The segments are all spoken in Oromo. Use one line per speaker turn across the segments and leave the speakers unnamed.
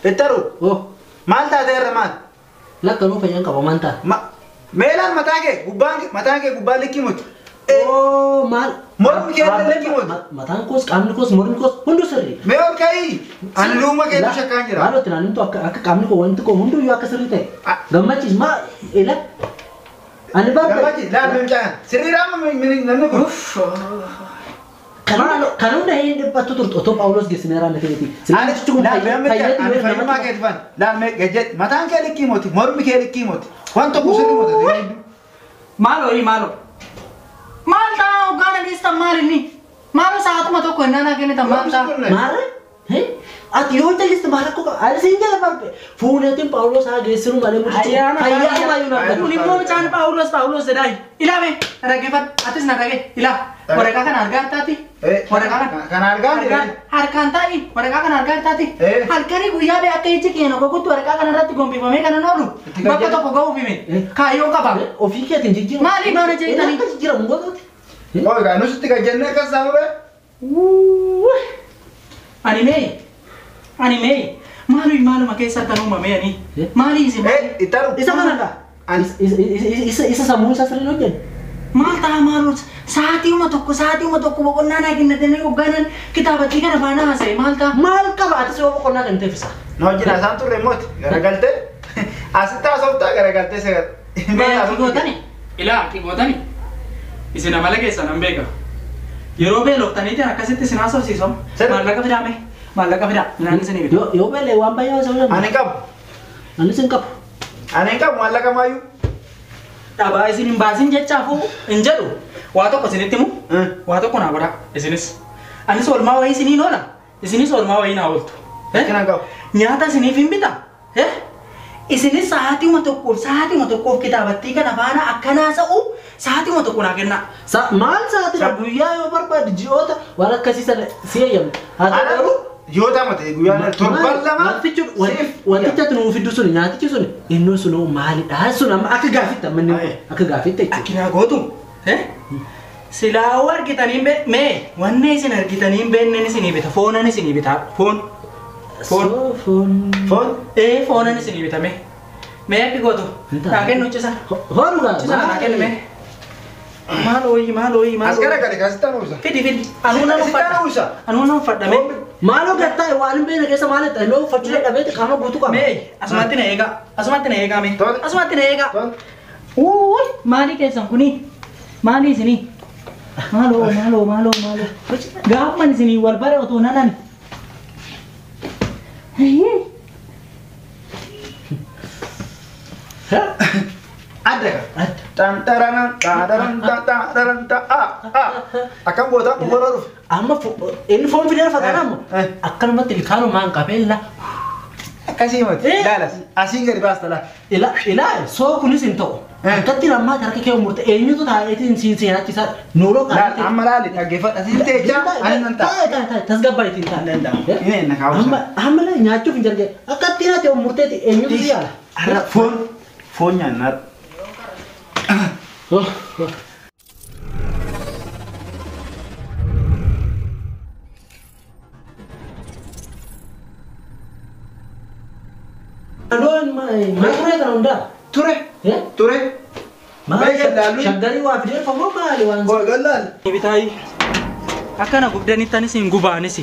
Ittaru.
Oh.
Maal taatee irra maal?
Lakka nuu fayyaan qaba maal ta'a?
Meelaan mataa kee gubbaan mataa kee gubbaa likkii muti.
Oh maal?
Mormi kee illee likkii muti.
Mataan koos qaamni koos mormi koos hunduu sirrii.
Mee ol ka'ii. Ani luuma keetu shakkaan jira.
Maal itti naannoo akka qaamni koo wanti koo hunduyyuu akka sirrii ta'e. Gammachiis maa ila. Ani barbaade.
Gammachiis laal mucaan sirriidhaa namni kun.
Kan hunda hin dhiphattu turte otoo Phaawulos geessinee raanna feeti.
Ani ani fayyummaa keeti fan laal mee gajjed mataan kee likkii mooti mormi kee likkii mooti waan tokko sirrii mooti.
Maaloo hii maaloo. Maal ta'a hoggaan dhiistan maal inni? Maaloo sa'aatuma tokko innaan kennitan maal ta'a?
Maarree? Ati yoo jaliste maal akka ani siin jala barbe fuuneetiin Phaawulos haa geessinu malee mucichi fayyaa maayyuu na
Kun immoo mucaan Phaawulos Phaawulos jedhaa ilaa mee dhaggeeffadhu atis na dhagee ilaa waraqaa kana argaa taati waraqaa kana
Kan argaa jira.
Harkaan taa'i waraqaa kana argaa taati halkanii guyyaa bee akka iji keenya gogutti waraqaa kana irratti gombifamee kana oolu bakka tokko ga'uuf hime kaayyoon qaba.
Ofii keetiin jijjiiramu.
Maali maana jettanii?
Akka jijjiiramu gootooti.
Moo egaa nus itti gajjannee akkas saanuree?
Ani mee ani mee maalii maaluma keessatti kan uumame ani maalii isin
Ittaru.
Isa kanadha. Isa sammuu isaa sirriin hojjennu.
Maal ta'a maaloo sa'aatiiuma tokko boqonnaa naa kennatanii hoggaanan kitaabattii kana faana haasa'e maal ta'a?
Maal qaba atis yoo boqonnaa kan ta'eef isa.
Na wajjin haasaan turre mooti garagaltee asitti haasoftaa garagaltee sagal.
Mee gootani ilaa akki gootani isin amala keessan nan beeka. Yeroo beeloftaniitiin akkasitti isin haasofsiisamu maallaqa fidaa mee maallaqa fidaa midhaan isinii bita.
Yoo beelee waan baay'ee haasa'uu danda'a.
Ani qabu.
Anis hin qabu.
Ani hin qabu maallaqa maayyuu.
Dhabaa isin hin baasin jechaafuu hin jedhu waa tokko isinitti himu waa tokko naa godhaa isinis. Anis oolmaa wayii isiniin oola isinis oolmaa wayii naa ooltu. Nyaata isiniif hin bita. Isinis sa'aatiima tokkoof kitaabattii kana faana akkanaa sa'u sa'aatiima tokko naa kennaa.
Maal sa'aatiidha guyyaa yoo barbaade ji'oota waan akkasii sana si eeyyamu. Haa ta'u garuu
Ji'oota mate guyyaa torban lama
wanticha ati nuu fiddu sun nyaatichi sun inni sun maalidha sun amma akka gaaffitti amma inni akka gaaffitti jechuudha.
Akkinaa gootu silaawuu argitanii mee wanni isin argitanii hin beekne isinii bita foonan isinii bita foon. Foon.
Foon?
Foonan isinii bita mee mee akki gootu naa kennu cisa.
Horu gaa.
Cisa naa kennu mee. Maaloo maaloo maaloo.
As garagale kaasitti uwwisa.
Fidi fidi. Anuu nan uffadha. Anuu nan uffadha mee.
Maaloo gattaa waan hin beekne keessa maal itti inni uffachuu dadhabeeti qaama guutuu qaba.
Mee asumatti na eegaa asumatti na eegaa mee asumatti na eegaa. Uuuy maalii keessan kuni maalii isinii maaloo maaloo maaloo maaloo gaafman isinii wal bare otoo nanan.
Adda ka. Tan taranan taran taran ta a a akkam goota bokoroo dhufe.
Amma inni foon fidee fataan amma akkanumatti ilkaanumaan qabeella.
Akkasii mati ilaalas asiin gadi baasta laal.
Ila ila soo kunis hin ta'u. Akkatti lammaa harka kee murte eenyutu taa'eetiin siin seenachisaa nuuroo
Laal amma laali dhaggeeffadha asiin teechaa ani nan ta'a.
Taa'e taa'e tasgabbaa'eetiin taa'e.
Danda'amu. Inni na kaawwisa.
Amma amma nyaachuuf hin jalqabe akkatti nyaate murteeti eenyutu si yaala.
Har'a foon foon nyaanna.
Oh, oh. Adoon maal ture kana hundaa?
Ture. Ture.
Maal shaggarii waa fidee famoo maali waan?
Gallaal.
Bitaayi akkana gubdanitti anis hin gubaanis.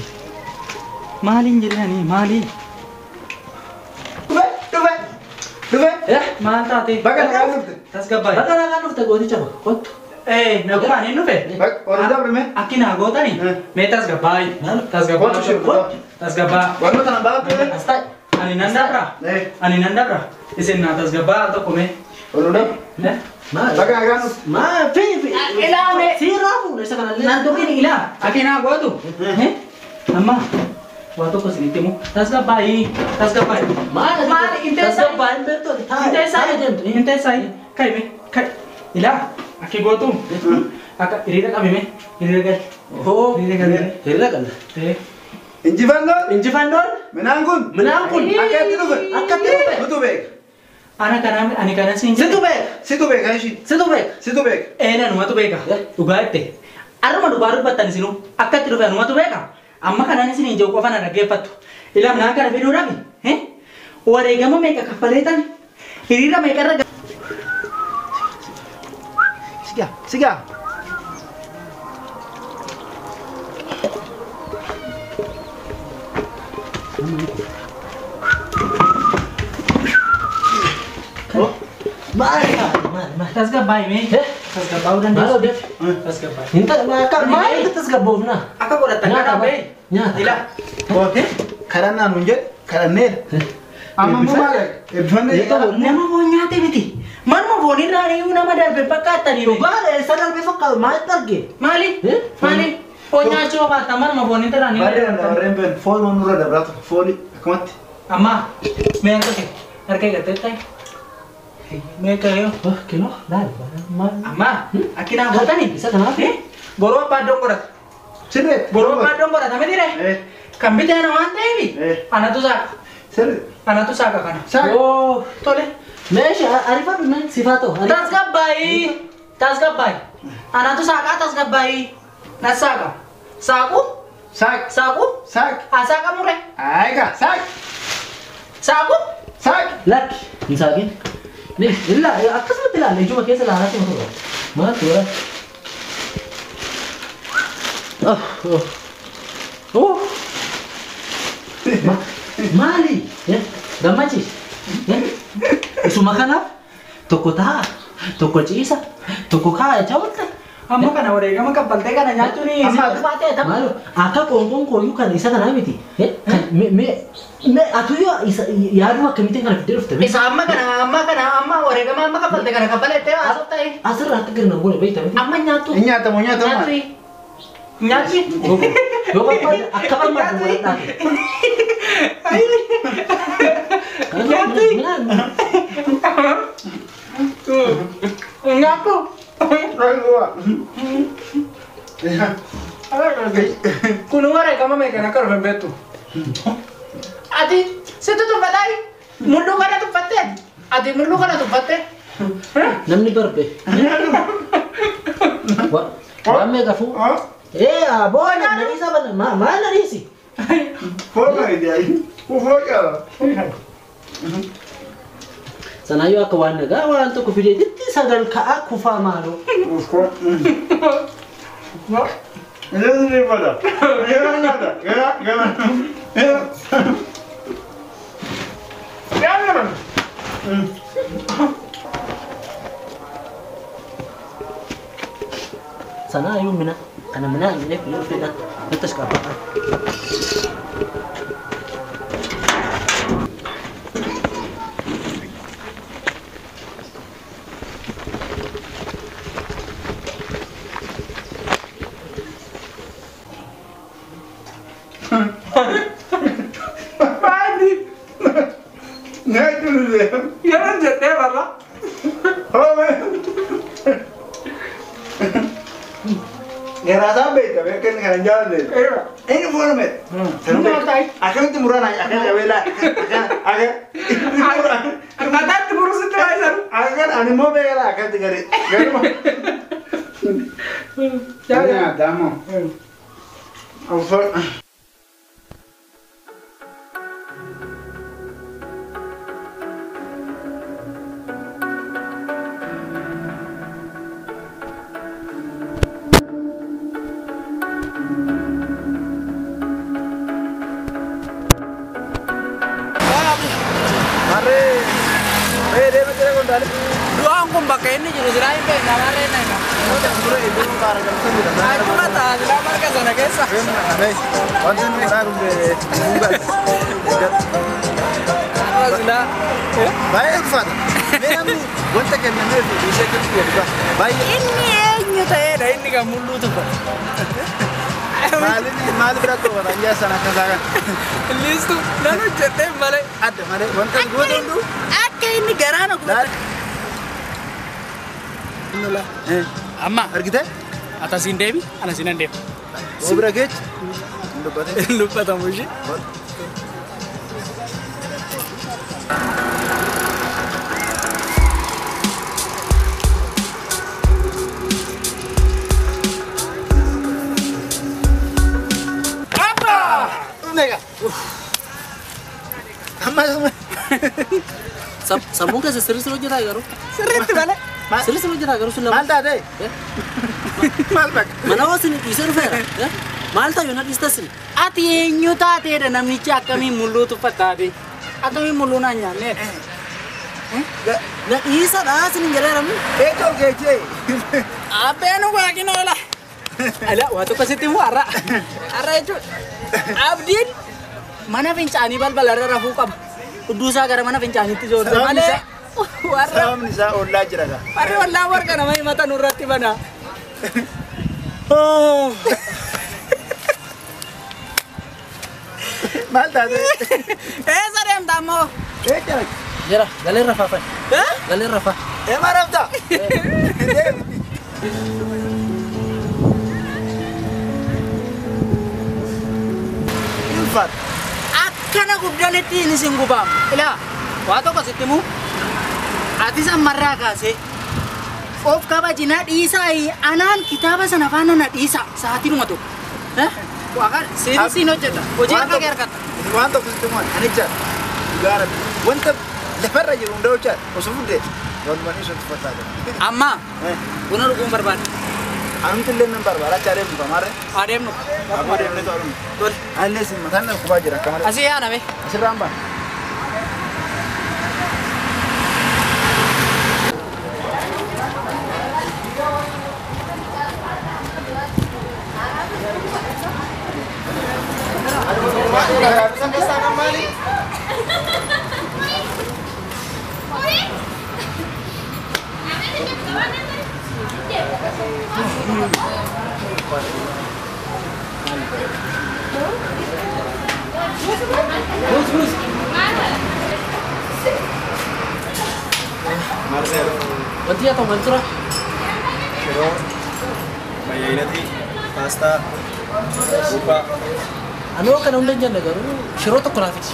Maaliin jedhanii maali?
Dhufe dhufe dhufe.
Maal taate?
Baga nagaan dhufte.
Tasgabbaa'e.
Baga nagaan dhufte gooticha kottu.
Nagumaan hin dhufe.
Ol dabre mee?
Akki naa gootani? Mee tasgabbaa'e. Tasgabbaa'e. Tasgabbaa.
Wantoota na baafte.
As taa'e.
Ani nan dabra. Ani nan dabra. Isin naa tasgabbaa tokko mee.
Ol dabre.
Maal?
Baga nagaan dhufte.
Maal fi fi.
Ilaa mee.
Siirraa fuudhe isa kanallee.
Nan tuqin ilaa. Akki naa gootu. Amma waa tokko isinitti himu. Tasgabbaa'ii. Tasgabbaa'ii.
Maal?
Maal inteessaa?
Tasgabbaa'in beektooti. Taa'e.
Inteessaa.
Taa'e deemtu.
Inteessaa. Ka'i mee. Ka'i. Ilaa akki gootu. Akka hiriira qabi mee. Hiriira gali.
Hoo.
Hiriira gali.
Hiriira gali.
Injifannoon.
Injifannoon.
Midhaan kun.
Midhaan kun.
Akka itti dhufe.
Akka itti dhufe.
Nutu beeka.
Ana kana ani kana siin
Situ beeka.
Situ beeka ishii.
Situ beeka.
Situ beeka.
Anumatu beeka. Dhugaa jette. Arruma dhugaa dubbattan isinuu akka itti dhufe anumatu beeka. Amma kanaan isin hin jiru qofa na dhaggeeffattu. Ilaa minaan kana fiduudhaaf wareegama meeqa kaffaleetan hiriira meeqarra.
Sigaa sigaa.
Maali maali maali.
Tasgabbaa'ii mee? Tasgabbaa'uu dandeessu. Tasgabbaa'ii.
Intala maali tasgabboofna?
Akka godhatan kana bee.
Nyaata.
Ilaa.
Kadhannaan nuun jedhe kadhanneera. Amma immoo maal eebbifannee
Nama foon nyaate miti. Manuma foonirraa iyyuu nama darbe fakkaatanii.
Dhugaadha eessa darbee fakkaatu maalitti arge?
Maali? Maali? Foon nyaachuu baata manuma foonirraa ni
Baay'ee danda'a warreen been foon waan nurra dabraa ture foolii akkamatti.
Amma mee harka kee harka eeggattee ta'i. Mee kee
Kinoo laali maal?
Amma akkinaa gootanii.
Isa kanaaf?
Boroo abbaa iddoon godhata.
Sirreetti.
Boroo abbaa iddoon godhata miti ree? Kan bitee ana waan ta'eef anatu saaqa.
Sirreetti.
Anatu saaqa kana.
Saaqa.
Tole.
Meeshaa ariifadhu mee sifaa ta'u.
Tasgabbaa'ii. Tasgabbaa'ii. Anatu saaqaa tasgabbaa'ii. Na saaqa. Saaqu.
Saaq.
Saaqu.
Saaq.
Asaaqa mure.
Ayigaa saaq.
Saaqu.
Saaq.
Lakki hin saaqin. Illa akkasumatti ilaalla ijuma keessa ilaalaa turre turre. Maal tura? Maali? Gammachiis. Isuma kanaaf tokko taa'a, tokko ciisa, tokko kaa'a jechaa oolte.
Amma kana wareegama kaffaltee kana nyaachuun si ulfaatee.
Maalo akka qoonqoon kooyyuu kan isa kanaa miti. Mee atuyyoo yaaduma akkamittiin kana fiddee dhufte?
Isa amma kana amma kana amma wareegama amma kaffalte kana kaffalettee haasofta ta'e.
Asirraa akka gadi nan goone beekta miti.
Amma nyaattu.
Hin nyaatamu nyaatamu.
Nyaattu. Nyaattu.
Yoo barbaade akka barbaadu godhadhaa.
Nyaattu. Nyaattu. Kun wareegama meeqan akka dhufe beektu. Ati situ tuffataa mulluu kana tuffattee ati mulluu kana tuffattee.
Namni barbe. Waan meeqa fuu? Ee aboo na dhiisa maal na dhiisi?
Foon kan Foon
Sanaayyuu akka waan nagaa waan tokko fideetitti sagal ka'aa kufaa maaloo. Sanaayyuu mina kana mina illee filee dhufee natti as qaba.
Garaasaa beekta beekan kan hin jaallanne. Inni fooname. Akkamitti muraan akka qabeelaa akka akka
Mataatti murusitti baay'isan.
Akka ani immoo beekalaa akkatti garee. Garuma. Nyaatamu. Uffata.
Du'aan kun bakka inni jiru silaa hin beekna marree na hima. Achuma ta'a silaa marga sana keessa.
Wanti inni godhaa kun
Silaa.
Baay'ee ulfaata. Mee namni wanta kennameef ishee kennu jedhu baay'ee.
Inni eenyu ta'eedha inni kan mulluu tuffate.
Maaliif maal bira toora yaa sana akka isaa kana.
Liistu nan hojjedhee malee.
Adda malee wanta goota hunduu.
Akka inni garaana guutuu. Amma
Argitee?
ati asiin deebi ana siin deema.
Oo bira keechi. Hin
Dubbatamu ishee.
Amma
Sammuun keessa sirrii sirrii hojjetaa garuu.
Sirriitti malee.
Sirrii sirrii hojjetaa garuu sun lama.
Maal taatee? Maal bakka?
Mana hoo isin dhiisee dhufeera. Maal ta'u na dhiista isin?
Ati eenyu taateedha namichi akkamiin mulluu tuffattaate? Akkamiin mulluu naan nyaanneedha?
Na dhiisadha isin hin jedheera mi?
Eecha ol geechee?
Abbeen waaqin oola. Ala waa tokko sitti himu har'a. Har'a jechuudha. Abdiin mana fincaanii balbala irra rafuu qaba. Hudduu isaa gara mana fincaaniitti soorte malee. Warra
Sababni isaa ollaa jira gaa.
warri ollaa warqa nama himatan irratti bana.
Maal taatee?
Eessa deemta ammoo?
Eecha rakki?
Jira galee rafaa fa'i. Galee rafaa.
Eema rafta? Deemi. Ulfaata.
Akkana guddanitti hin isin gubaamu. Ilaa waa tokko sitti himu. Atis ammarraa kaasee of kabaji na dhiisaa anaan kitaaba sana faana na dhiisaa sa'aatiinuma tokko. Waa kana siin siin hojjeta. Hojii harka kee harkatta.
Waan tokko sitti himu anicha dhugaa rabbi wanta lafarra jiru hunda hojjaa osoo fundee walumaan ibsu tuffataa jira.
Amma buna dhuguun barbaada.
Anumti illee nan barbaada achi adeemnu kamaarre.
Adeemnu.
Aboo deemnee to'adhu.
Tole.
Anillee sin mataan na kubaa jira akka malee.
Asii yaaname.
Asirraan baana.
Wanti nyaatamu maal jira?
Shiroo, mayyaayinatii, paastaa, buuphaa.
Anoo kana hunda hin jenne garuu shiroo tokko naaf fidi.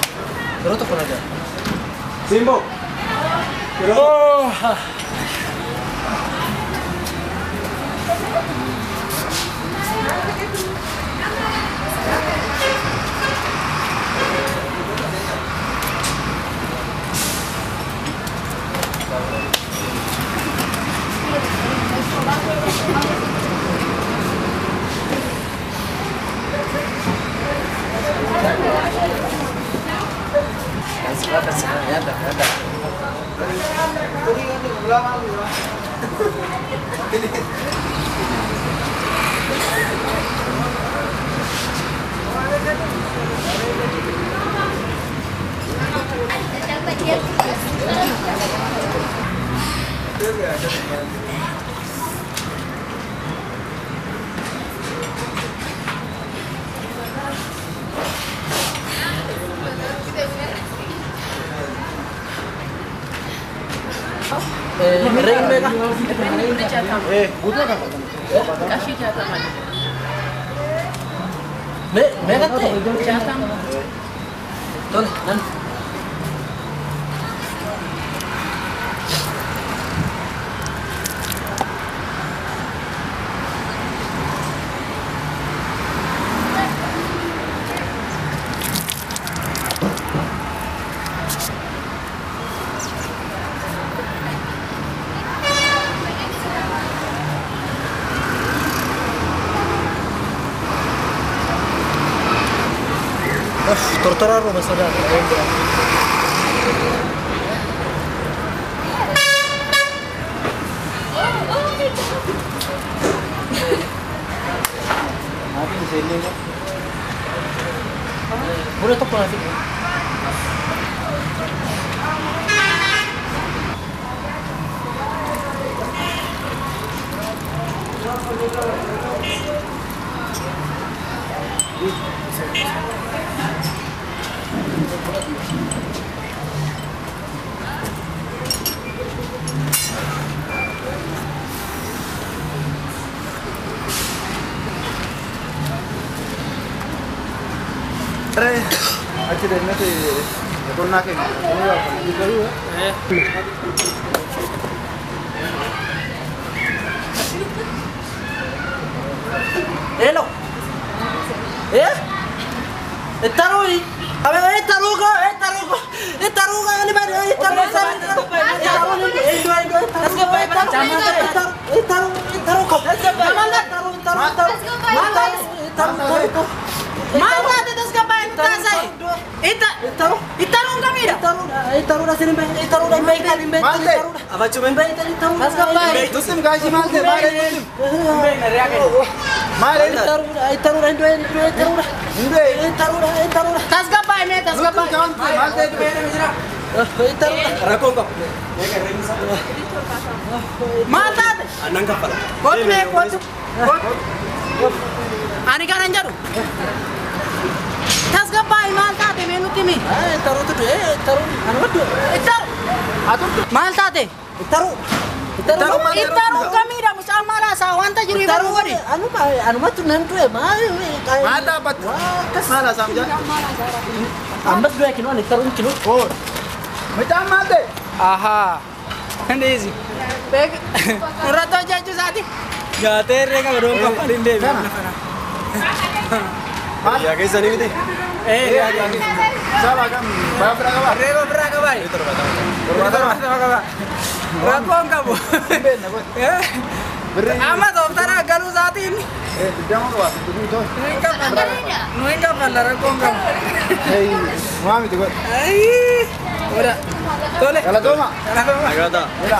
Shiroo tokko naaf jira.
Simboo! Shiroo!
Herreen meeqa? Meeqa ta'e? Tole, nan. Tortoraa rooba sodaata. Buna tokko naaf fidi.
Achi deemnee qonnaa keenya.
Hello. Eh? Tarui. A ver, tarugo, tarugo. Ittaru.
Ittaruun kamiidha?
Ittaruudha isin ittaruudha hin beektan hin beektan ittaruudha.
Afachuu
Hin beektan ittaruudha.
Tasgabbaa'e.
Muslim gaashii maal ta'e maal ta'e Muslim? Maal ta'e?
Ittaruudha ittaruudha hin du'e hin du'e ittaruudha.
Hin du'e.
Ittaruudha ittaruudha.
Tasgabbaa'e mee tasgabbaa'e.
Maal ta'e?
Ittaruudha.
Rakkoon qabu.
Maal taate?
Annan kaffala.
Kootu mee kootu. Kootu. Ani kanan jedhu. Tasgabbaa'e maal taate mee nutti himi?
Ittaruutu du'e ittaruun anuma du'e.
Ittaru. Maal taate?
Ittaru. Ittaru.
Ittaruun kamiidha mucaan maal haasaa wanta jiru ifa godhi.
Anuma anumatu nan du'e maal.
Maal dhaabbatti? Maal haasa'am jaa?
Ammas du'e kinoo ani ittaruun kinoo.
Mucaan maal ta'e?
Ahaa. Ndizi. Beek. Nurratti hojjechuu isaati.
Nyaatee herree qaba doon kaffaliin deebi'e. Yaa keessanii miti.
Saba kam? Baay'ee ofirraa qabaa?
Herree ofirraa qabaa.
Torbaatama.
Qaba. Rakkoon qabu.
Hin beekne godhe. Birrii.
Amma tooftaan galuu isaatiin.
20 qabaa. Dubbii tole.
Nu hin kaffalla. Nu hin kaffalla rakkoon qabu.
Maa miti godhe.
Oda. Tole.
Galatooma.
Galatooma.
Nagaa ta'a.
Jedha.